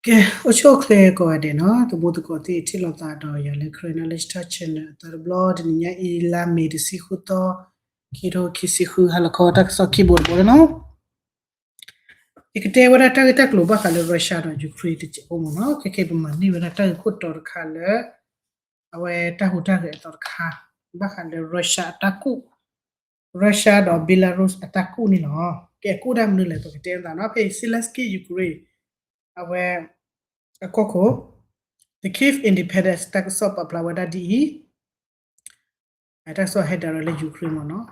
ကဲ အိၣ်ဆူၣ်အိၣ်ချ့ကိးဂၤဒဲးနီၤ, သမူသကိးသ့ၣ်ထံၣ်လိာ်သးဒီးယၤလၢ Karen Knowledge Talk Channel အသီတဘျီ, တနံၤညါအံၤ လါမ့ၤတဆံဃုသီ, ခံထိခံဆံဃုဟါလီၤခီတၢ်ကစီၣ်ခံဘိတဘိလီၤနီၤ. ယကတဲဝဲဒၣ်တၢ်ဂ့ၢ်တၢ်ကျိၤဘၣ်ဃးလၢ Russia ဒီး Ukraine တစဲးဖိမ့ၢ်နီၤ, ခဲကဲပမၤန့ၢ်ဝဲဒၣ်တၢ်ဂ့ၢ်ခိၣ်တီတခါလၢ အဝဲတၢ်ဟူးတၢ်ဂဲၤအသီတခါ ဘၣ်ဃးလၢ Russia အတၢ်ကူၣ်, Russia ဒီး Belarus အတၢ်ကူၣ်န့ၣ်လီၤ. ကဲကူၣ်တၢ်မနုၤလဲၣ် ပကတဲသးနီၤ, ဖဲအံၤ Zelensky Ukraine အဝဲ အကီၢ်ခိၣ် The Kyiv Independent တၢ်ကစီၣ်ပာ်ဖျါဝဲဒၣ်ဒ်အံၤ, တၢ်ကစီၣ်ဟဲဒၣ်ရၢလၢ Ukraine မ့ၢ်နီၤ,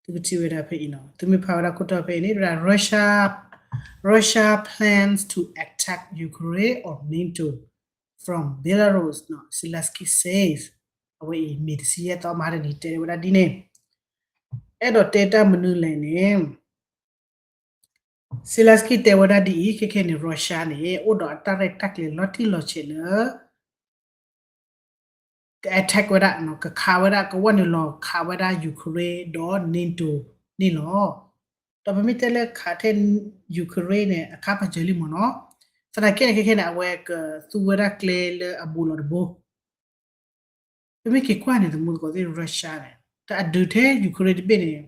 သုကထံၣ်ဝဲဒၣ်ဖဲအံၤနီၤ, သုမ့ၢ်ဖးဝဲဒၣ်ခိၣ်တီဖဲအံၤန့ၣ် Russia, Russia plans to attack Ukraine or NATO from Belarus နီၤ, Zelensky says အဝဲအံၤ မ့ၤတဆံယဲၢ်သီမဟါတနံၤတဲဝဲဒၣ်ဒ်န့ၣ်, အဲၣ်ဒိးတဲတၢ်မနုၤလဲၣ်န့ၣ် Zelensky တဲဝဲဒၣ်ဒ်အံၤ, ခဲခဲန့ၣ် Russia န့ၣ် အိၣ်ဒီးအတၢ်ရဲၣ်တၢ်ကျဲၤလီၤတံၢ်လီၤဆဲးလၢ က attack ဝဲဒၣ်, ကခးဝဲဒၣ်, ကဝဲနုာ်လီၤခးဝဲဒၣ် Ukraine ဒီး NATO န့ၣ်လီၤ. ဒီးပမ့ၢ်တဲလၢခးထဲ Ukraine န့ၣ် အခါပစၢၤလံမ့ၢ်နီၤ, သနာ်က့န့ၣ် ခဲခဲန့ၣ် အဝဲကသူဝဲဒၣ်ကျဲလၢအဘူးလီၤတဘိ ပမ့ၢ်က့ၤကွၢ်န့ၣ် သမူသကိးသ့ၣ် Russia န့ၣ် တၢ်အဒုးထဲ Ukraine တဘ့ၣ်န့ၣ်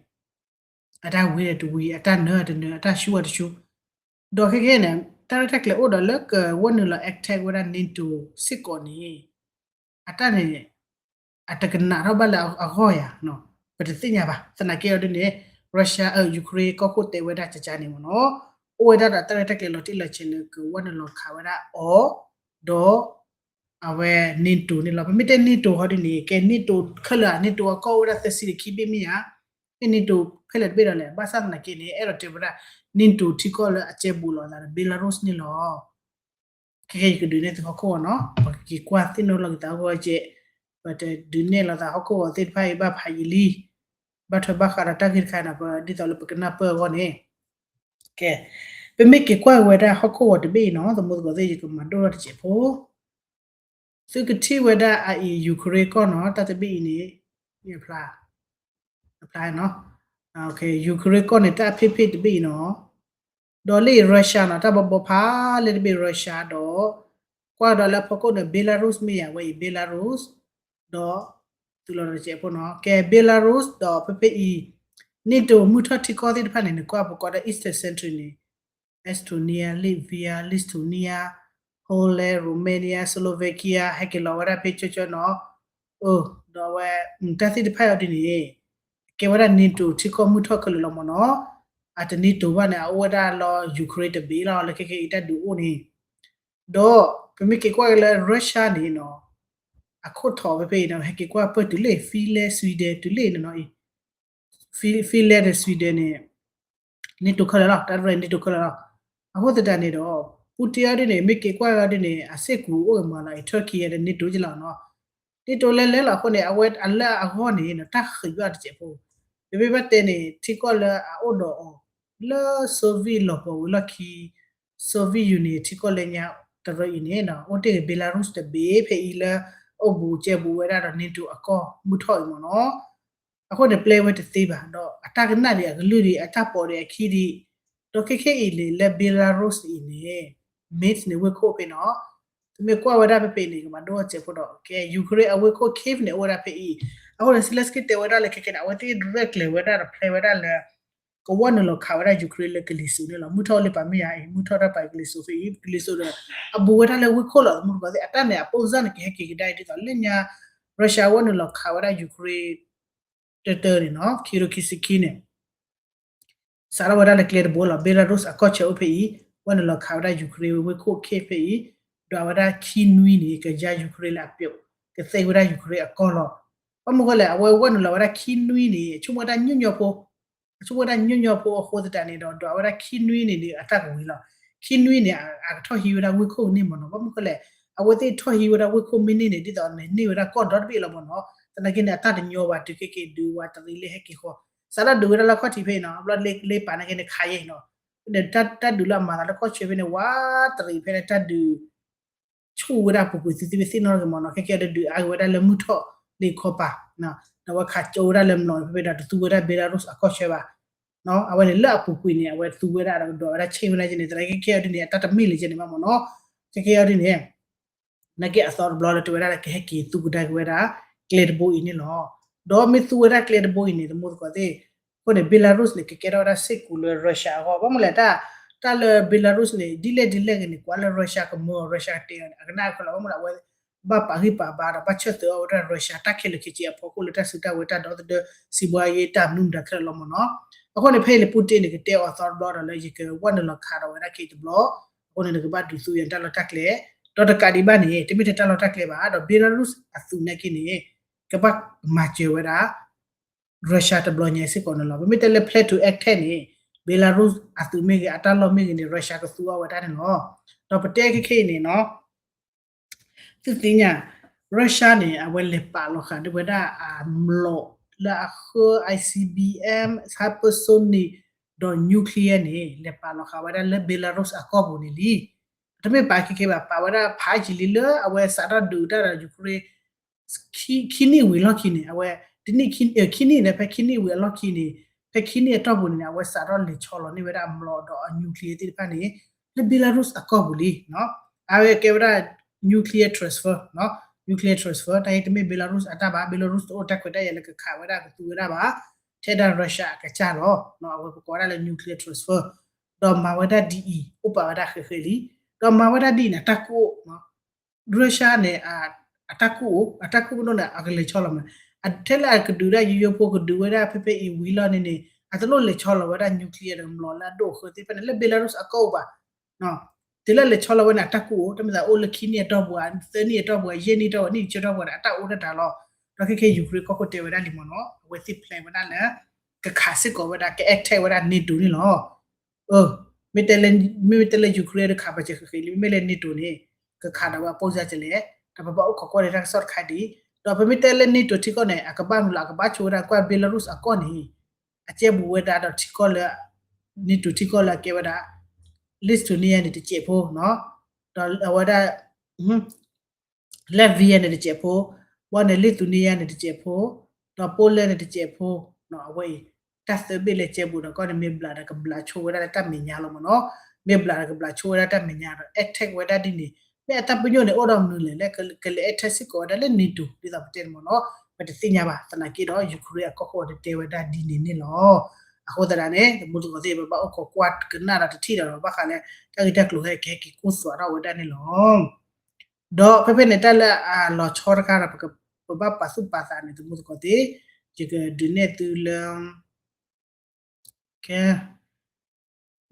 အတၢ်ဝံၤဒီးတဝံၤ, အတၢ်နၢၤဒီးတနၢၤ, အတၢ်ဆူအီၤတဆူ, ဒီးခဲခဲန့ၣ် တၢ်ရဲၣ်တၢ်ကျဲၤအိၣ်ဒီးလၢကဝဲနုာ်လီၤ attack ဝဲဒၣ် NATO စ့ၢ်ကီးန့ၣ် အတၢ်န့ၣ် အတကနၣ်ထီၣ်ဘၣ်လၢအဂီၢ်ယၤ, ပတသ့ၣ်ညါဘၣ်. သနာ်က့အီၤဒ်န့ၣ် Russia, Ukraine ကီၢ်ခိၣ်တဲဝဲဒၣ်ကကန့ၣ်မ့ၢ်နီၤ, အိၣ်ဝဲဒၣ်ဒီးတၢ်ရဲၣ်တၢ်ကျဲၤလီၤတံၢ်လီၤဆဲးလၢကဝဲနုာ်လီၤခးဝဲဒၣ်အီၤ ဒီး အဝဲ NATO န့ၣ်လီၤ. ပမ့ၢ်တဲ NATO ဟီဒ်န့ၣ် ကဲ NATO ခဲလၢာ်, NATO အကီၢ်အိၣ်ဝဲဒၣ်သၢဆံဒီးခံဘ့ၣ်မ့ၢ်ဧါ, မ့ၢ် NATO ခဲလၢာ်တဘ့ၣ်ဒီးလဲၣ်. ဘၣ်ဆၣ်သနာ်က့န့ၣ် အဲၣ်ဒိးတဲဝဲဒၣ် NATO ထံကီၢ်လၢအကဲဘူးလိာ်သးဒီး Belarus န့ၣ်လီၤ. ခဲကဲယကဒုးနဲၣ်သုဟီၣ်ခိၣ်ဂီၤနီၤ, ပကက့ၤကွၢ်သ့ၣ်နီၣ်လီၤက့ၤသးဟီၣ်ခိၣ်ဂီၤကဲး, ပတဒုးနဲၣ်လီၤသးဟီၣ်ခိၣ်ဂီၤသ့ၣ်တဖၣ်အံၤဘၣ်ဖးယံာ်လံ, ဘၣ်ထွဲဘၣ်ဃးဒီးတၢ်ဂ့ၢ်တခါန့ၣ် ပဒ်သိးလၢပကနၢ်ပၢၢ်အဂီၢ်န့ၣ် ကဲ, ပမ့ၢ်က့ၤကွၢ်ဝဲဒၣ်ဟီၣ်ခိၣ်ဂီၤတဘ့ၣ်အံၤနီၤ, သမူသကိးသ့ၣ် ယကမၤဒိၣ်ထီၣ်တစဲးဖိ, သုကထံၣ်ဝဲဒၣ်အအံၤ Ukraine ကီၢ်နီၤ, တၢ်တဘ့ၣ်အံၤန့ၣ် အဖျါ, အဖျါနီၤ, Ukraine ကီၢ်န့ၣ် တၢ်အဖ့ၣ်ဖ့ၣ်တဘ့ၣ်အံၤနီၤ, ဒီးလၢ Russia နီၤ, တၢ်ဘီဘီဖးလဲၢ်တဘ့ၣ် Russia ဒီး ကွၢ်ဒီးလၢအဖီခိၣ်န့ၣ် Belarus မ့ၢ်ယၤဝဲအံၤ Belarus, ဒီး သုလီၤတစဲးဖိနီၤ, ကဲ Belarus ဒီးဖဲဖဲအံၤ NATO မုၢ်ထီၣ်ထံကီၢ်သ့ၣ်တဖၣ်န့ၣ် နကွၢ်ပကိးဒၣ် Eastern Central န့ၣ် Estonia, Latvia, Lithuania, Poland, Romania, Slovakia ဟဲက့ၤလီၤဝဲဒၣ်ဖဲကၠီကၠီနီၤ, ဒီးအဝဲ တၢ်သ့ၣ်တဖၣ်အံၤဒ်န့ၣ် ကဲဝဲဒၣ် NATO ထံကီၢ်မုၢ်ထီၣ်ခဲလၢာ်လီၤမ့ၢ်နီၤ, အတ NATO ဘၣ်န့ၣ် အအိၣ်ဝဲဒၣ်လီၤ Ukraine တဘ့ၣ်လီၤ လၢခဲကဲအံၤတၢ်ဒုးအိၣ်န့ၣ်, ဒီးပမ့ၢ်က့ၤကွၢ်က့ၤလၢ Russia န့ၣ်နီၤ, အခိၣ်ထီၣ်ဖဲဖဲအံၤနီၤ ဟဲက့ၤကွၢ်ပၢၢ်တုၤလၢ Finland, Sweden တုၤလၢန့ၣ်နီၤအံၤ, Finland ဒီး Sweden န့ၣ် NATO ခဲလၢာ်လီၤ, တၢ်ရဲၣ် NATO ခဲလၢာ်လီၤ. အဃိသတးန့ၣ်ဒီး Putin အီၤဒ်န့ၣ် မ့ၢ်က့ၤကွၢ်အီၤဒ်န့ၣ် အစ့ၢ်ကီးအိၣ်ဂ့ၤမးလီၤအံၤ Turkey ဒီး NATO ကလီၤနီၤ, NATO လဲၤလဲၤလီၤအဃိန့ၣ် အဝဲအလၢအဂီၢ်န့ၣ်နီၤ တၢ်ဃံးဘၣ်တစဲးဖိ, ပမ့ၢ်ဘၣ်တဲန့ၣ် ထံကီၢ်လၢအအိၣ်ဒီးအီၤ လၢ Soviet လီၤပှီၢ်ဝံၤလီၢ်ခံ Soviet Union ထံကီၢ်လၢညါတရၢအံၤန့ၣ်နီၤ အိၣ်တ့ၢ်ဂ့ၤ Belarus တဘ့ၣ်ဖဲအံၤလၢ အိၣ်ဘူးကဲဘူးဝဲဒၣ်ဒီး NATO အကီၢ်မုၢ်ထီၣ်အံၤမ့ၢ်နီၤ, အဃိန့ၣ် ပျဲဝဲတသ့ဘၣ် ဒီးအတၢ်ကနၣ်ဒံးအကလုၢ်ဒံး အတၢ်ပိာ်ဒံးအခံဒံး, ဒီးခဲခဲအံၤန့ၣ် လၢ Belarus အံၤန့ၣ် Minsk န့ၣ် ဝ့ၢ်ခိၣ်ဖဲနီၤ, သုမ့ၢ်ကွၢ်ဝဲဒၣ်ဖဲဖဲအံၤန့ၣ် ကဘၣ်ဒိအစဲးဖိဒီး ကဲ Ukraine အဝ့ၢ်ခိၣ် Kyiv န့ၣ် အိၣ်ဝဲဒၣ်ဖဲအံၤ, အဃိန့ၣ် Zelensky တဲဝဲဒၣ်လၢခဲခဲန့ၣ် အဝဲသ့ၣ်ရဲၣ်ကျဲၤဝဲဒၣ်ဒီး ဖျဲဝဲဒၣ်လၢ ကဝီၤနုာ်လီၤခးဝဲဒၣ် Ukraine လၢကလံၤစိးန့ၣ်လီၤ. မုၢ်ထီၣ်လၢပာ်မ့ၢ်ယါအံၤ မုၢ်ထီၣ်တၢ်ပာ်ကလံၤစိးဖဲအံၤ ကလံၤစိးဒီး အဘူးဝဲဒၣ်လၢဝ့ၢ်ခိၣ်လီၤ. သမူသကိးသ့ၣ် အတၢ်န့ၣ် အပိၢ်စၢ်န့ၣ် ကဟဲက့ၤကဒါအံၤဒ်သိးလၢညါ Russia ဝီၤနုာ်လီၤခးဝဲဒၣ် Ukraine တၢတၢန့ၣ်နီၤ ခံထိခံဆံခံန့ၣ် စးထီၣ်ဝဲဒၣ်လၢကျဲတဘိလီၤ. Belarus အကီၢ်ဆၢအိၣ်ဖဲအံၤ ဝီၤနုာ်လီၤခးဝဲဒၣ် Ukraine ဝ့ၢ်ခိၣ် Kyiv ဖဲအံၤ ဒီးအဝဲဒၣ်ခံနွံန့ၣ် ကယါ Ukraine လၢအပျိး ကသ့ဝဲဒၣ် Ukraine အကီၢ်လီၤ. ဘၣ်မနုၤဃိလဲၣ် အဝဲဝီၤနုာ်လီၤဝဲဒၣ်ခံနွံန့ၣ် အဆိကမိၣ်ဝဲဒၣ်ညီညီဖိ အဆိကမိၣ်ဝဲဒၣ်ညီညီဖိအဃိသတးန့ၣ်ဒီး ဒွးဝဲဒၣ်ခံနွံန့ၣ်ဒီး အတၢ်ကဝံၤလီၤ. ခံနွံန့ၣ် အကထီၣ်ဟံးဝဲဒၣ်ဝ့ၢ်ခိၣ်ကန့ၢ်မ့ၢ်နီၤ. ဘၣ်မနုၤဃိလဲၣ် အဝဲသ့ၣ်ထီၣ်ဟံးဝဲဒၣ်ဝ့ၢ်ခိၣ်မ့ၢ်န့ၢ်န့ၣ် ဒ်သိးန့ၢ်ဝဲဒၣ်ကီၢ်ဒီတဘ့ၣ်လီၤမ့ၢ်နီၤ. သနာ်က့န့ၣ် အတၢ်တညီဘၣ် တုၤခဲက့ၤဒုးဝဲတရံးလၢဟဲက့ၤဃီ စးထီၣ်ဒုးဝဲဒၣ်လၢခီၣ်ထံးဖဲအံၤနီၤ ဘျီလ့ပာ်နာ်က့န့ၣ် ခးယဲအံၤနီၤ တၢ်ဒုးလၢအမၤသးလၢကီၢ်ဆၢဖဲန့ၣ် ဝးတရံးဖဲန့ၣ် တၢ်ဒုး ဆူၣ်ဝဲဒၣ်ပူၤကွံာ်သုသ့ၣ်နီၣ်က့ၤမ့ၢ်နီၤ. ခဲကဲဒုးအါဂ့ၤဝဲဒၣ်လၢမုၢ်ထီၣ်လ့ခီပၤ ဒီးအဝဲခးကၠိဝဲဒၣ်လၢမျိာ်ဖဲဖဲဒီးတသူဝဲဒၣ် Belarus အကီၢ်ဆၢဘၣ်. အဝဲန့ၣ်လၢအပူၤကွံာ်န့ၣ် အဝဲသူဝဲဒၣ်ဒီးကဒွးဝဲဒၣ်ဆ့ၣ်ဝဲဒၣ်ကန့ၣ် သနာ်က့ခဲအံၤဒ်န့ၣ် အတၢ်တမ့ၢ်လၢကန့ၣ်ဘၣ်မ့ၢ်နီၤ. ခဲကဲအံၤဒ်န့ၣ် နာ်က့အသီတဘျီလၢတဲဝဲဒၣ်လၢကဟဲက့ၤသူကဒါက့ၤဝဲဒၣ် ကျဲတဘိအံၤန့ၣ်လီၤ. ဒီးမ့ၢ်သူဝဲဒၣ်ကျဲတဘိအံၤန့ၣ် သမူသကိးသ့ၣ်, အဃိန့ၣ် Belarus န့ၣ် ကကဲထီၣ်ဝဲဒၣ်စ့ၢ်ကီးလၢ Russia အဂီၢ်. ဘၣ်မနုၤလဲၣ်တၢ်, တၢ်လၢ Belarus န့ၣ် ဒ်လဲၣ်ဒ်လဲၣ်ဂ့ၤန့ၣ် ကွၢ်လၢ Russia ကမၢ Russia ကတဲအီၤန့ၣ် အကနၣ်အဃၢလီၤ. ဘၣ်မနုၤလဲၣ် အဝဲ ဘၣ်ပာ်ဂံၢ်ပာ်ဘါဒီး ဘၣ်ဆၢသၢအီၤဝဲဒၣ် Russia တၢ်ခဲလၢာ်ခဲဆ့အဖီခိၣ်လၢတၢ်စုတၢ်ဝဲၤတၢ်ဒီသဒၢ စံးဘှါယ့တၢ်မနုၤမတၤခဲလၢာ်လီၤမ့ၢ်နီၤ. အဃိန့ၣ် ဖဲအံၤန့ၣ် Putin န့ၣ် ကတဲအီၤသီတဘျီဒီးလၢယကဝဲနုာ်လီၤခးဒီးဝဲဒၣ်ခဲအံၤတဘျီ, အဃိန့ၣ် နကဘၣ်ဒုးသူယၤတၢ်လီၢ်တၢ်ကျဲ, ဒီးတကးဒံးဘၣ်န့ၣ် တမ့ၢ်ထဲတၢ်လီၢ်တၢ်ကျဲဘၣ်, ဒီး Belarus အသုးနာ်က့န့ၣ် ကဘၣ်မၤစၢၤဝဲဒၣ် Russia တဘျီညါစ့ၢ်ကီးန့ၣ်လီၤ. ပမ့ၢ်တဲလၢ plan to attack န့ၣ် Belarus အသုးမ့ၢ်ဂ့ၤ အတၢ်လီၢ်မ့ၢ်ဂ့ၤန့ၣ် Russia ကသူအီၤဝဲဒၣ်န့ၣ်လီၤ. ဒီးပတဲခဲခဲအံၤန့ၣ်နီၤ သုသ့ၣ်ညါ Russia န့ၣ် အဝဲလဲၤပာ်လီၤဃာ်ဒ်ဝဲဒၣ်အမျိာ်လၢအဃၢ I C B M, hypersonic ဒီး nuclear န့ၣ် လဲၤပာ်လီၤဃာ်ဝဲဒၣ်လၢ Belarus အကီၢ်ပူၤန့ၣ်လံ. တမ့ၢ်ပာ်ခဲခဲဘၣ်, ပာ်ဝဲဒၣ်ဖးယံာ်လံလၢအဝဲစးထီၣ်ဒုးတၢ်ဒီး Ukraine ခံနံၣ်ဝံၤအလီၢ်ခံန့ၣ် အဝဲ တနံၣ် ခံနံၣ်ဒီးဖဲခံနံၣ်ဝံၤအလီၢ်ခံန့ၣ် ဖဲခံနံၣ်အတီၢ်ပူၤန့ၣ် အဝဲစးထီၣ်လဲၤဆီလီၤန့ၢ်ဝဲဒၣ်မျိာ်ဒီးအ nuclear သ့ၣ်တဖၣ်န့ၣ် လၢ Belarus အကီၢ်ပူၤလံ. အဝဲကဲဝဲဒၣ် nuclear transfer, nuclear transfer တၢ်အံၤတမ့ၢ် Belarus အတၢ်ဘၣ်, Belarus တအိၣ်တၢ်ခွဲးတၢ်ယာ်လၢကခးဝဲဒၣ်ကသူဝဲဒၣ်ဘၣ်, ထဲဒၣ် Russia အကစၢ်လီၤ. အဝဲပကိးဝဲဒၣ်လၢ nuclear transfer ဒီးမၤဝဲဒၣ်ဒ်အံၤ အိၣ်ပာ်ဝဲဒၣ်ဃဲးဃဲးလံ. ဒီးမၤဝဲဒၣ်ဒ်အံၤန့ၣ် အတၢ်ကူၣ်အိၣ် Russia န့ၣ် အတၢ်ကူၣ်အိၣ်, အတၢ်ကူၣ်ပဒိၣ်န့ၣ် အကလဲၤဆီလီၤမး, ထဲလၢအကဒုးဒၣ်ယိယိဖိ ကဒုးဝဲဒၣ်ဖဲဖဲအံၤဝံၤလီၤန့ၣ်န့ၣ် အတလိၣ်လဲၤဆီလီၤဝဲဒၣ် nuclear ဒီးမျိာ်လၢအဒိၣ်အဃၢသ့ၣ်တဖၣ်န့ၣ် လၢ Belarus အကီၢ်အိၣ်ဘၣ်. တုၤလၢလဲၤဆီလီၤဝဲန့ၣ် အတၢ်ကူၣ်အိၣ် တမ့ၢ်သးအိၣ်လၢခံနံၣ်အတီၢ်ပူၤဧါ, သၢနံၣ်အတီၢ်ပူၤဧါ, ယဲၢ်နံၣ်အတီၢ်ပူၤဧါ, နံၣ်ဆၢတီၢ်ပူၤန့ၣ် အတၢ်အိၣ်တၢ်တၢ်လီၤ. ဒီးခဲခဲ Ukraine ကီၢ်ခိၣ်တဲဝဲဒၣ်လံမ့ၢ်နီၤ, အဝဲသ့ၣ် plan ဝဲဒၣ်လၢ ကခးစ့ၢ်ကီးဝဲဒၣ် က attack ဝဲဒၣ် NATO န့ၣ်လီၤ. မ့ၢ်တဲလၢ မ့မ့ၢ်တဲလၢ Ukraine တခးပာ်စၢၤဃဲးဃဲးလံ, မ့မ့ၢ်လၢ NATO န့ၣ် ကခးဒီးဝဲအပိၢ်စၢ်ကလဲၣ်, ဒီးပဘၣ်အိၣ်ခိးကွၢ်န့ၢ်တၢ်ကစီၣ်တခါဒ်, ဒီးပမ့ၢ်တဲလၢ NATO ထံကီၢ်န့ၣ် အကဘၣ်မနုၤလီၤ, အကဘၣ်ဆိဝဲဒၣ်ကွၢ် Belarus အကီၢ်န့ၣ် အကဲဘူးဝဲဒၣ်ဒီးထံကီၢ်လၢ NATO ထံကီၢ်လၢအကဲဝဲဒၣ် Lithuania န့ၣ်တစဲးဖိ, ဒီးအဝဲဒၣ် Latvia န့ၣ်တစဲးဖိ, ဘၣ်န့ၣ် Lithuania န့ၣ်တစဲးဖိ, ဒီး Poland န့ၣ်တစဲးဖိ, အဝဲအံၤ တၢ်သၢဘ့ၣ်လၢကဲဘူးဒီးကီၢ်န့ၣ် မ့ၢ်ဘျးဒီးကဘျးဆိဝဲဒၣ်လၢတၢ်မဲာ်ညါလီၤမ့ၢ်နီၤ, မ့ၢ်ဘျးဒီးကဘျးဆိဝဲဒၣ်တၢ်မဲာ်ညါဒီး attack ဝဲဒၣ်ဒ်န့ၣ်, မ့ၢ်အတၢ်ပညိၣ်န့ၣ် အိၣ်ဒီးမနုၤလဲၣ် လၢကလဲၤ attack စ့ၢ်ကီးဝဲဒၣ်လၢ NATO ဒ်သိးပတဲန့ၣ်မ့ၢ်နီၤ, ပတသ့ၣ်ညါဘၣ်. သနာ်က့ဒီး Ukraine အကီၢ်ခိၣ်အီၤတတဲဝဲဒၣ်ဒ်န့ၣ်န့ၣ်လီၤ. အဃိသတးန့ၣ် သမူသကိးသ့ၣ် ပဘၣ်အိၣ်ခိးကွၢ်ကနၣ်ဒီးတထံၣ်ဒီး ဘၣ်ဃးလၢ တၢ်ဂ့ၢ်တၢ်ကျိၤဟဲကဟဲက့ၤကိၢ်သွးထီၣ်ဝဲဒၣ်န့ၣ်လီၤ. ဒီးဖဲဖဲန့ၣ် တၢ်လၢအလီၤဆီတခါဒီး ပဘၣ်ပာ်သူၣ်ပာ်သးန့ၣ် သမူသကိးသ့ၣ်, ယကဒုးနဲၣ်သုလၢ ကဲ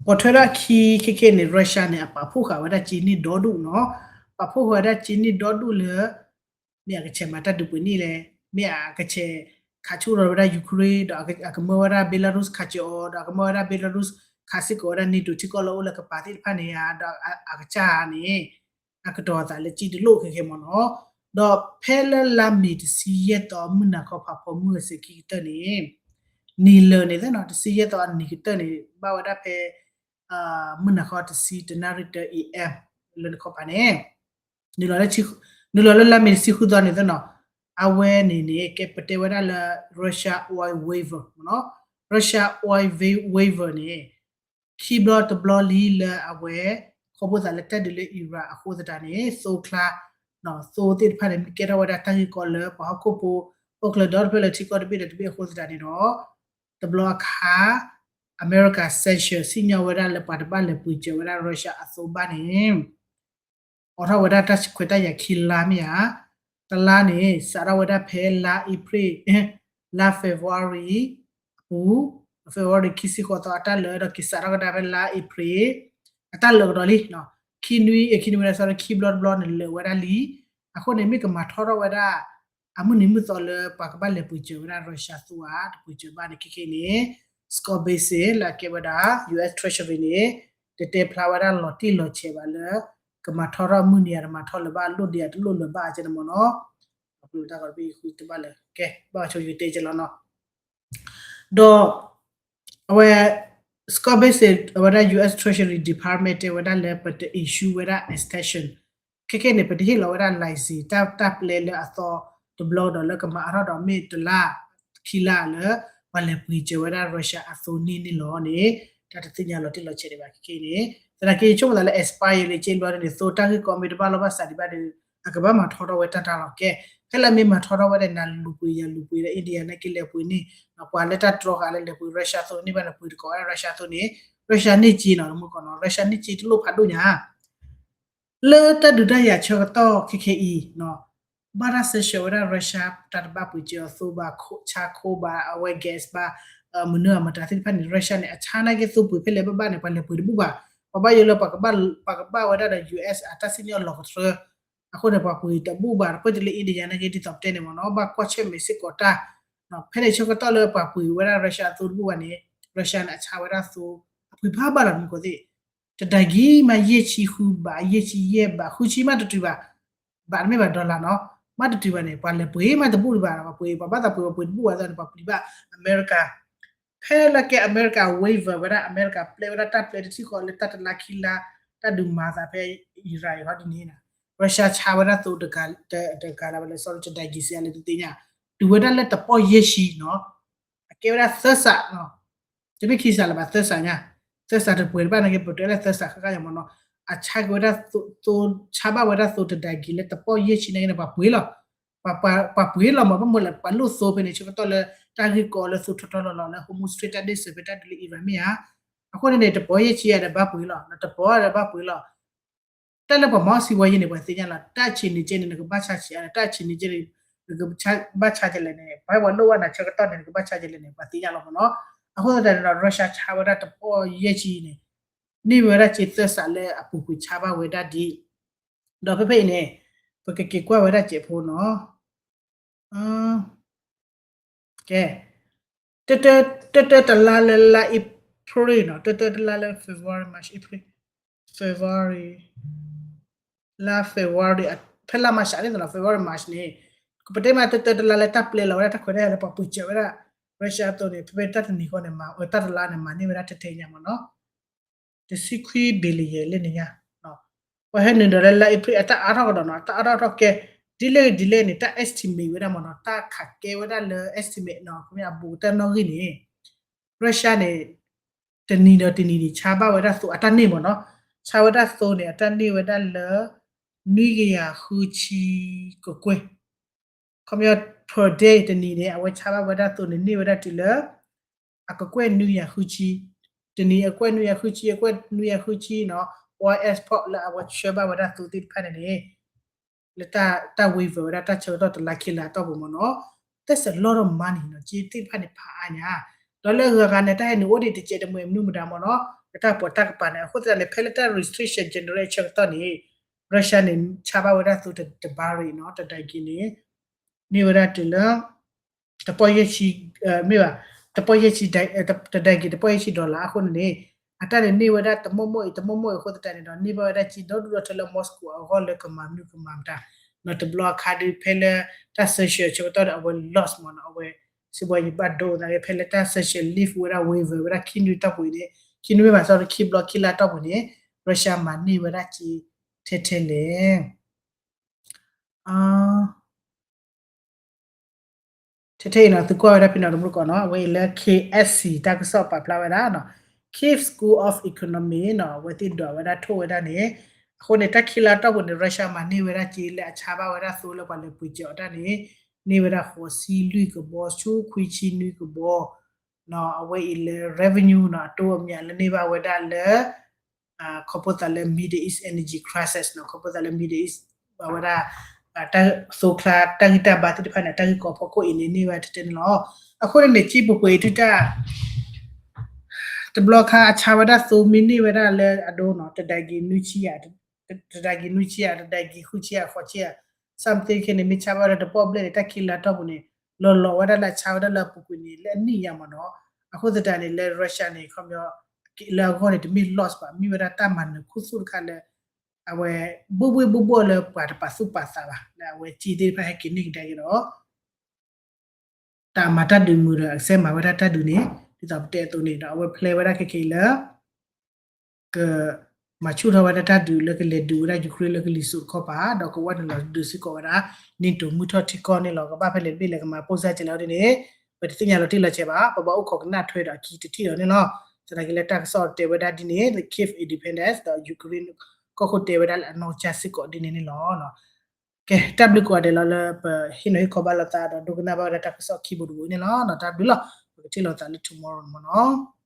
ပိာ်ထွဲထီၣ်အခံခဲခဲန့ၣ် Russia န့ၣ် အပာ်ဖှိၣ်ဃာ်ဝဲဒၣ်က့န့ၢ်ဒီဒူၣ်နီၤ, ပာ်ဖှိၣ်ဃာ်ဝဲဒၣ်က့န့ၢ်ဒီဒူၣ်လၢ မ့ၢ်အကဆဲးမၤတၢ်ဒုးပှဲၤနံၣ်လဲၣ်, မ့ၢ်အကဆဲးခးဆူၣ်ထီၣ်ဝဲဒၣ် Ukraine ဒီးအကမၢဝဲဒၣ် Belarus ခးစၢၤအီၤ ဒီးအကမၢဝဲဒၣ် Belarus ခးစ့ၢ်ကီးဝဲဒၣ် NATO ထံကီၢ်လၢအိၣ်လၢကပၤသ့ၣ်တဖၣ်န့ၣ်ဧါ, ဒီးအကစၢ်ဧါန့ၣ် အကတီၤအသးလၢက့တလိၣ်ခဲခဲမ့ၢ်နီၤ. ဒီးဖဲလၢလါမ့ၤတဆံယဲၢ်သီ မုၢ်နၤခီဖးဖီမုၢ်အစဲၤခံကတၢၢ်န့ၣ် နံၤလၢာ်န့ၣ်သ့ၣ်နီၤ, တဆံယဲၢ်သီအနံၤကတၢၢ်န့ၣ် ဘၣ်ဝဲဒၣ်ဖဲ မုၢ်နၤခီတဆံတနၣ်ရံၣ်တၢ A M လၢနခီပၤန့ၣ် နုာ်လီၤလၢလါမ့ၤတဆံဃုသီန့ၣ်သ့ၣ်နီၤ, အဝဲန့ၣ်န့ၣ် ကဲပတဲဝဲဒၣ်လၢ Russia oil waiver မ့ၢ်နီၤ, Russia oil waiver န့ၣ် ခံဘျီတဘျီလံလၢအဝဲ ခီဖျိသးလၢတၢ်ဒုးလၢ Iran အဃိသတးန့ၣ် သိချါ သိသ့ၣ်တဖၣ်န့ၣ် မ့ၢ်ကဲထီၣ်ဝဲဒၣ်တၢ်ဂ့ၢ်ကီလၢပှၤဟီၣ်ခိၣ်ဖိ အိၣ်ကျၢၤဒီတဖျၢၣ်လၢထံကီၢ်တဘ့ၣ်ဒီးတဘ့ၣ်အဃိသတးန့ၣ်ဒီး တဘျီအခါ အမဲရကၤ sanction စံၣ်ညီၣ်ဝဲဒၣ်လၢပှၤတဘၣ်လဲၤပှ့ၤစၢၤဝဲဒၣ် Russia အသိဘၣ်န့ၣ် အိးထီၣ်ဝဲဒၣ်တၢ်ခွဲးတၢ်ယာ်ခံလါမ့ၢ်ဧါ, တလါန့ၣ် စးထီၣ်ဝဲဒၣ်ဖဲလါ April လါ February အပူၤ, February ခံဆံဃိးသီအတၢ်လၢာ်ဒီးက့ၤစးထီၣ်ကဒါဖဲလါ April အတၢ်လၢာ်ကဒီးလံ, ခံနွံ ခံနွံဝဲဒၣ် sorry ခံဘျီတဘျီန့ၣ်လၢာ်ဝဲဒၣ်လံ. အဃိန့ၣ် မ့ၢ်ကမၤထီထီၣ်ဝဲဒၣ် အမုၢ်နံၤမုၢ်သီလၢပှၤကဘၣ်လဲၤပှ့ၤစၢၤဝဲဒၣ် Russia သိဧါ, တပှ့ၤစၢၤဘၣ်န့ၣ် ခဲခဲန့ၣ် Scott Bessent လၢအကဲဝဲဒၣ် US Treasury န့ၣ် တတဲဖျါဝဲဒၣ်လီၤတံၢ်လီၤဆဲးဘၣ်လၢ ကမၤထီထီၣ်မုၢ်နံၤဧါ တမၤထီလၢၤဘၣ် လိၣ်ဒံးဧါ တလိၣ်လၢၤဘၣ် ကဲန့ၣ်မ့ၢ်နီၤ. အပူၤတၢ်ဂီၤတဘ့ၣ်ဃုတဘၣ်လၢာ် ကဲ ဘၣ်ဆိယတဲကဲလီၤနီၤ. ဒီး အဝဲ Scott Bessent အဝဲဒၣ် US Treasury Department တဲဝဲဒၣ်လၢပတ issue ဝဲဒၣ် extension ခဲခဲန့ၣ် ပတဟ့ၣ်လီၤဝဲဒၣ် license တၢ် တၢ်ပျဲလၢအသီတဘျီဒီး လၢကမၤအါထီၣ်ဒီးမ့ၢ်တလါ ခံလါလၢ ပှၤလဲၤပှ့ၤစၢၤဝဲဒၣ် Russia အသိန့ၣ်န့ၣ်လီၤန့ၣ် တၢ်တသ့ၣ်ညါလီၤတံၢ်လီၤဆဲးဒံးဘၣ်ခဲကနံၣ်န့ၣ်, သနာ်က့ဆိကမိၣ်သးလၢ expire လၢက့ဘျီန့ၣ် သိတၢ်ဂ့ၢ်ကီမ့ၢ်တဘၣ်လီၢ်ဘၣ်စးဒံးဘၣ်ဒီး အကဘၣ်မၤထီထီၣ်ဝဲတၢ်တၢ်လီၤကဲ, ဖဲလၢအမ့ၢ်မၤထီထီၣ်ဝဲဒၣ် နၤလူၤပှ့ၤယၤလူၤပှ့ၤဒီး India န့ၣ်က့လဲၤပှ့ၤန့ၣ်, ပှၤလၢတၢ်တြီဃာ်လၢလဲၤပှ့ၤ Russia သိန့ၢ်ဘၣ်န့ၣ် ပှ့ၤတကိးဝဲဒၣ် Russia သိန့ၣ်, Russia န့ၢ်က့နီၤ တမူကီၢ်နီၤ Russia န့ၢ်က့တလိၣ်ဖးဒိၣ်ညါ လၢတၢ်ဒုးတၢ်ယၤဆၢကတီၢ်ခဲခဲအံၤ, ဘၣ်တၢ် sanction ဝဲဒၣ် Russia တၢ်တဘၣ်ပှ့ၤစၢၤအီၤသိဘၣ်, ဆါခိဘၣ်, အဝဲ gas ဘၣ်, မနုၤအမတၤသ့ၣ်တဖၣ်န့ၣ် Russia န့ၣ် အဆါနာ်က့သိပှ့ၤဖဲလဲၣ်ဘၣ်ဘၣ်န့ၣ် ပှၤလဲၤပှ့ၤတဘူၣ်ဘၣ်, ပှၤဘၣ်ယိၣ်လၢ ပှၤကဘၣ်ဝဲဒၣ်ဒီး US အတၢ်စံၣ်ညီၣ်လီၤကတြၢ အဃိန့ၣ် ပှၤပှ့ၤတဘူၣ်ဘၣ်, ပှဲၤတုၤလၢ India နာ်က့ဒ်သိးပတဲန့ၣ်မ့ၢ်နီၤ ဘၣ်ကွၢ်ဆၢၣ်မဲာ်စ့ၢ်ကီးတၢ်, ဖဲန့ၣ်ဆၢကတီၢ်လၢပှၤပှ့ၤဝဲဒၣ် Russia အသိတဘူၣ်ဘၣ်န့ၣ် Russia န့ၣ် အဆါဝဲဒၣ်သိ အပှ့ၤဖးဘၣ်လီၤ မူကီၢ်သ့ၣ်, တဒၤကံမး ယဲၢ်ဆံဃုဘး ယဲၢ်ဆံယဲၢ်ဘး ဃုဆံမးတတုၤဘၣ်, ဘးတမ့ၢ်ဘၣ် dollar နီၤ, မးတတုၤဘၣ်န့ၣ် ပှၤလဲၤပှ့ၤမးတဘူၣ်တဘၣ်, ပှၤပှ့ၤ ပှၤဘၣ်သးပှ့ၤ ပှၤပှ့ၤတဘူၣ်ဘၣ်အသိးန့ၣ် ပှၤပျံၤဘၣ် America ဖဲလၢကဲ America waiver ဝဲဒၣ် America ပျဲဝဲဒၣ်တၢ်ပျဲတထံၣ်ဃီလၢတၢ်တလါခံလါ တၢ်ဒုးမၤသးဖဲ Iran ဟီဒ်န့ၣ် Russia ဆါဝဲဒၣ်သိတဂၤလၢ်လၢ် sorry တဒၤကံစ့လၢတသ့ၣ်ညါ, တုၤဝဲဒၣ်လၢတပီၢ်ယဲၢ်ဆံနီၤ, အကဲဝဲဒၣ်သၢစး, တမ့ၢ်ခံစးလၢၤဘၣ် သၢစးညါ, သၢစးတပှဲၤတဘၣ်နာ်က့ ပတဲလၢသၢစးဃၣ်ဃၣ်ညါမ့ၢ်နီၤ, အဆါက့ၤဝဲဒၣ်သိ ဆါဘၣ်ဝဲဒၣ်သိတဒၤကံလၢတပီၢ်ယဲၢ်ဆံနာ်က့န့ၣ် ပှၤပှ့ၤလီၤ ပှၤပှ့ၤလီၤမး ဘၣ်မနုၤလဲၣ် ပှၤလိၣ်သိဖဲန့ၣ် ဆၢကတီၢ်လၢတၢ်ဂ့ၢ်ကီလၢသိထီထီလီၤလီၤလၢ Hormuz Strait တၢ်ဒ့ၣ်စၢၤဖဲတၢ်ဒုးလၢ Iran မ့ၢ်ဧါ, အဃိန့ၣ်န့ၣ် တပီၢ်ယဲၢ်ဆံယါဒီးဘၣ်ပှ့ၤလီၤ တပီၢ်ဒီးဘၣ်ပှ့ၤလီၤ တၢ်လၢပှၤမၤအီၣ်စံးဝဲယဲန့ၣ် ပှၤသ့ၣ်ညါလီၤ တၢ်ဆံးန့ၣ်ကဲန့ၣ် နကဘၣ်ဆါဆံးအါ တၢ်ဆံးန့ၣ်ကဲန့ၣ် နကဘၣ်ဆါကလဲၣ်န့ၣ် ပှၤဝဲလိၣ်ဘၣ်နၤဆၢကတီၢ်န့ၣ် နကဘၣ်ဆါကလဲၣ်န့ၣ် ပှၤသ့ၣ်ညါလီၤမ့ၢ်နီၤ, အဃိသတးန့ၣ်ဒီး Russia ဆါဝဲဒၣ်တပီၢ်ယဲၢ်ဆံန့ၣ် န့ၢ်ဝဲဒၣ်က့သၢစးလၢအပူၤကွံာ်ဆါဘၣ်ဝဲဒၣ်ဒ် ဒီးဖဲဖဲအံၤန့ၣ် ပကက့ၤကွၢ်ဝဲဒၣ်စဲးဖိနီၤ, ကဲ, တၢတၢတလါလၢလါ April နီၤ တၢတၢတလါလၢ February March April February လါ February ဖဲလါ March န့ၣ်နီၤ February March န့ၣ် ပတဲမး တၢတၢတလါလၢတၢ်ပျဲလီၤဝဲဒၣ်တၢ်ခွဲးတၢ်ယာ်လၢပှၤပူၤစၢၤဝဲဒၣ် Russia အသိးန့ၣ် ဖဲဖဲတၢ်တနံၤဃီန့ၣ် မၤတၢ်တလါန့ၣ် မၤန့ၢ်ဝဲဒၣ်ထဲထဲညါမ့ၢ်နီၤ တဆံခွံ billion လၢန့ၣ်ညါ, ပှၤဟဲနုာ်ဒီးလၢလါ April အတၢ်အါထီၣ်ကဒီးနီၤ တၢ်အါထီၣ်ထီၣ်ကဲ, ဒ်လဲၣ်ဂ့ၤဒ်လဲၣ်န့ၣ် တၢ် estimate ဝဲဒၣ်မ့ၢ်နီၤ တၢ်ခးကဲဝဲဒၣ်လၢ estimate နီၤ ခမ့ၢ်အဘူးကတၢၢ်နီၣ်ဂံၢ်န့ၣ် Russia န့ၣ် တနံၤဒီးတနံၤန့ၣ် ဆါဘၣ်ဝဲဒၣ်သိအတၢ်န့ၢ်မ့ၢ်နီၤ, ဆါဝဲဒၣ်သိန့ၣ် အတၢ်န့ၢ်ဝဲဒၣ်လၢ နွံကယၤဃုဆံကကွဲၢ် ခီပညီ per day တနံၤန့ၣ် အဝဲဆါဘၣ်ဝဲဒၣ်သိန့ၣ် န့ၢ်ဝဲဒၣ်တုၤလၢ အကကွဲၢ်နွံကယၤဃုဆံ, တနံၤအကွဲၢ်နွံကယၤဃုဆံ အကွဲၢ်နွံကယၤဃုဆံနီၤ, ပှၤ export လၢအဝဲဆှၢဘၣ်ဝဲဒၣ်သိသ့ၣ်တဖၣ်န့ၣ်န့ၣ် လၢတၢ် waiver ဝဲဒၣ်တၢ်ဆၢကတီၢ်တလါခံလါအတီၢ်ပူၤမ့ၢ်နီၤ, that's a lot of money နီၤ, က့သ့ၣ်တဖၣ်န့ၣ်ဖးအါညါ, ဒီးလၢအဂၤဂၤန့ၣ် တၢ်ဟဲနုာ်အိၣ်ဒံးတစဲးတမှဲၤမနုၤမတၤမ့ၢ်နီၤ, လၢတၢ်ပီးတၢ်ကပၤန့ၣ် အဃိသတးန့ၣ် ဖဲလၢတၢ် restriction generate ဆၢကတီၢ်န့ၣ် Russia န့ၣ် ဆါဘၣ်ဝဲဒၣ်သိတ တ barrel နီၤ တဒၤကံန့ၣ် န့ၢ်ဝဲဒၣ်တုၤလၢ တပီၢ်ယဲၢ်ဆံ, မ့ၢ်ဘၣ်, တပီၢ်ယဲၢ်ဆံ, တဒၤကံ တပီၢ်ယဲၢ်ဆံ dollar အဃိန့ၣ်န့ၣ် အတၢ်န့ၣ်န့ၢ်ဝဲဒၣ်တမိၢ်မိၢ်အံၤ တမိၢ်မိၢ်အံၤအဃိသတးန့ၣ်ဒီး န့ၢ်ဘၣ်ဝဲဒၣ်က့ဒီဒူၣ်ဒီထၢလၢ Moscow အဂီၢ်လၢကမၤမနုၤကမၤမတၤ, နီၤ တဘျီအခါဒုး ဖဲလၢတၢ် sanction ဆၢကတီၢ်ဒီး အဝဲ loss မ့ၢ်နီၤ, အဝဲ စံးဘီယဘၣ်ဒိသနာ်က့ ဖဲလၢတၢ် sanction lift ဝဲဒၣ် waiver ဝဲဒၣ်ခံနွံတီၢ်ပူၤအံၤန့ၣ် ခံနွံမ့ၢ်ဘၣ် sorry ခံဘျီခံလါတီၢ်ပူၤန့ၣ် Russia မၤန့ၢ်ဝဲဒၣ်က့ ထဲထဲလဲၣ် ထဲထဲအံၤနီၤ သုကွၢ်ဝဲဒၣ်ဖဲနီၤ တမူတကိးနီၤ အဝဲအံၤလၢ K S C တၢ်ကစီၣ်ပာ်ဖျါဝဲဒၣ်နီၤ Kyiv School of Economy နီၤ အဝဲသ့ၣ်ဒွးဝဲဒၣ်ထိၣ်ဝဲဒၣ်န့ၣ် အဃိန့ၣ် တၢ်ခံလါတီၢ်ပူၤန့ၣ် Russia မၤန့ၢ်ဝဲဒၣ်က့လၢအဆါဘၣ်ဝဲဒၣ်သိလၢပှၤလဲၤပှ့ၤစၢၤအီၤတၢ်န့ၣ် န့ၢ်ဝဲဒၣ်ဃိးဆံလွံၢ်ကဘီ ဆူခွံဆံနွံကဘီ နီၤ အဝဲအံၤလၢ revenue နီၤ အတိအမျးလၢန့ၢ်ဘၣ်ဝဲဒၣ်လၢ ခီဖျိသးလၢ Middle East energy crisis နီၤ ခီဖျိသးလၢ Middle East ဘၣ်ဝဲဒၣ် တၢ်သိချါ တၢ်ဂံၢ်တၢ်ဘါသ့ၣ်တဖၣ်န့ၣ် တၢ်ဂ့ၢ်ကီဖီခိၣ်အံၤန့ၣ် န့ၢ်ဝဲဒၣ်ထဲထဲန့ၣ်လီၤ. အဃိန့ၣ်န့ၣ် က့ပှဲၤပှဲၤအံၤတုၤတၢ် တဘျီခါအဆါဝဲဒၣ်သိမ့ၢ်န့ၢ်ဝဲဒၣ်လၢအဒိနီၤ တဒၤကံနွံဆံယၤ တဒၤကံနွံဆံယၤ တဒၤကံဃုဆံယၤ ဃိးဆံယၤ something ခဲန့ၣ် မ့ၢ်ဆါဘၣ်ဝဲဒၣ်တပီၢ်ဘျဲၣ်န့ၣ် တၢ်ခံလါတီၢ်ပူၤန့ၣ် လီၤလီၤဝဲဒၣ်လၢအဆါဝဲဒၣ်လၢအပူၤကွံာ်န့ၣ် လၢအနံၣ်ညါမ့ၢ်နီၤ. အဃိသတးန့ၣ် လၢ Russia န့ၣ် ခီပညီ လၢအဂီၢ်န့ၣ် တမ့ၢ် loss ဘၣ် မ့ၢ်ဝဲဒၣ်တၢ်မၤနၢၤခူသူၣ်တခါလၢ အဝဲ ဘိၣ်ဘိၣ်ဘိၣ်ဘိၣ်လၢပှၤတပာ်သူၣ်ပာ်သးဘၣ် လၢအဝဲက့သ့ၣ်တဖၣ်ဟဲက့ၤန့ၢ်ကဒါက့ၤဒီး တၢ်မၤတၢ်ဒုးမုာ်ဒီး အကစဲမၤဝဲဒၣ်တၢ်ဒုးန့ၣ် ဒ်သိးပတဲအသိးန့ၣ်ဒီး အဝဲ plan ဝဲဒၣ်ခဲက့ၤလၢ က မၤဆူၣ်ထီၣ်ဝဲဒၣ်တၢ်ဒုးလၢကလဲၤဒုးဝဲဒၣ် Ukraine လၢကလံၤစိးတခီပၤ ဒီးကဝဲနုာ်လီၤဒုးစ့ၢ်ကီးဝဲဒၣ် NATO မုၢ်ထီၣ်ထံကီၢ်န့ၣ်လီၤ. ကဘၣ်ဖဲလဲၣ်တဘ့ၣ်လဲၣ်ကမၤပိၢ်စၢ်ကဲလဲၣ်ဒ်န့ၣ် ပတသ့ၣ်ညါလီၤတံၢ်လီၤဆဲးဘၣ် ပဘၣ်အိၣ်ခိးကနၣ်ထွဲဒီးအခံတထံၣ်ဒီးန့ၣ်လီၤ. သနာ်က့လၢတၢ်ကစီၣ်တဲဝဲဒၣ်ဒ်န့ၣ် the Kyiv independence ဒီး Ukraine ကီၢ်ခိၣ်တဲဝဲဒၣ်လၢအနီၢ်ကစၢ်စ့ၢ်ကီးဒ်န့ၣ်န့ၣ်လီၤ. ကဲ တၢ်ဘျုးကိးဂၤဒဲးလီၤ လၢပဟ့ၣ်နီၤဟ့ၣ်ခီဘၣ်လိာ်သးဒီးဒိကနၣ်ဘၣ်ဝဲဒၣ်တၢ်ကစီၣ်ခံဘိတဘိအံၤန့ၣ်လီၤ. တၢ်ဘျုးလီၤ. ပကထံၣ်လိာ်သးလၢ tomorrow န့ၣ်မ့ၢ်နီၤ.